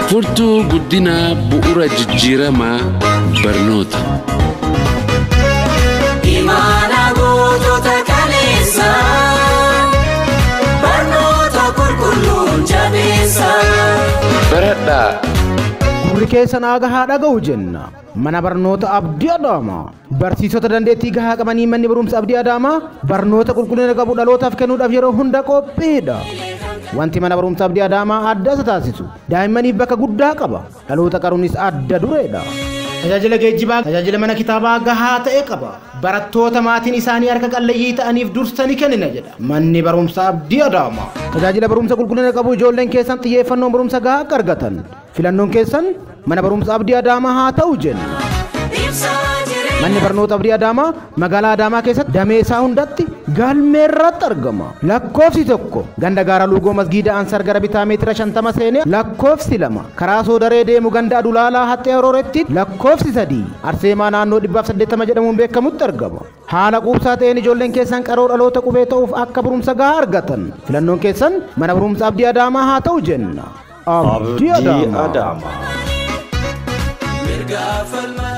Furtuu guddinaa bu'uura jijjiiramaa barnoota. Imaana gootota kaleessa, barnoota qulqulluun jabeessa. Baradhaa. Gurri keessan gahaa dhaga'u jenna. Mana barnoota Abdii Adaamaa. Barsiisota dandeettii gahaa qabanii manni barumsa Abdii Adaamaa barnoota qulqullina qabu dhalootaaf kennuudhaaf yeroo hunda qophiidha. Wanti mana barumsa Abdii Adaamaa adda isa taasisu daa'immaniif bakka guddaa qaba. Dhaloota qaruunis adda dureedha. Tajaajila geejjibaa, tajaajila mana kitaabaa gahaa ta'e qaba. Barattoota maatiin isaanii harka qalleeyyii ta'aniif dursanii kennina jedha. Manni barumsa Abdii Adaamaa. Tajaajila barumsa qulqullina qabu ijoolleen keessan xiyyeeffannoon barumsa gahaa akka argatan. Filannoon keessan mana barumsa Abdii Adaamaa haa ta'u jenna. Ibsaa jireenya. Manni barnoota Abdii Adaamaa magaalaa Adaamaa keessatti damee isaa hundatti galmee irratti argama. Lakkoofsi 1 ganda gaara Luugoo masgiida Ansar gara bitaa meetira 50 seenee, lakkoofsi 2 karaa Soodaree deemu ganda Adulaalaa Haxxee Horooretti, lakkoofsi 3 Arseemaa naannoo 180 jedhamuun beekamutti argama. Haala quubsaa ta'een ijoolleen keessan qaroo dhaloota qubee ta'uuf akka barumsa gahaa argatan. Filannoon keessan mana barumsa Abdii Adaamaa haa ta'u jenna. Abdii Abdii Adaamaa. Adaamaa. Mirga falma.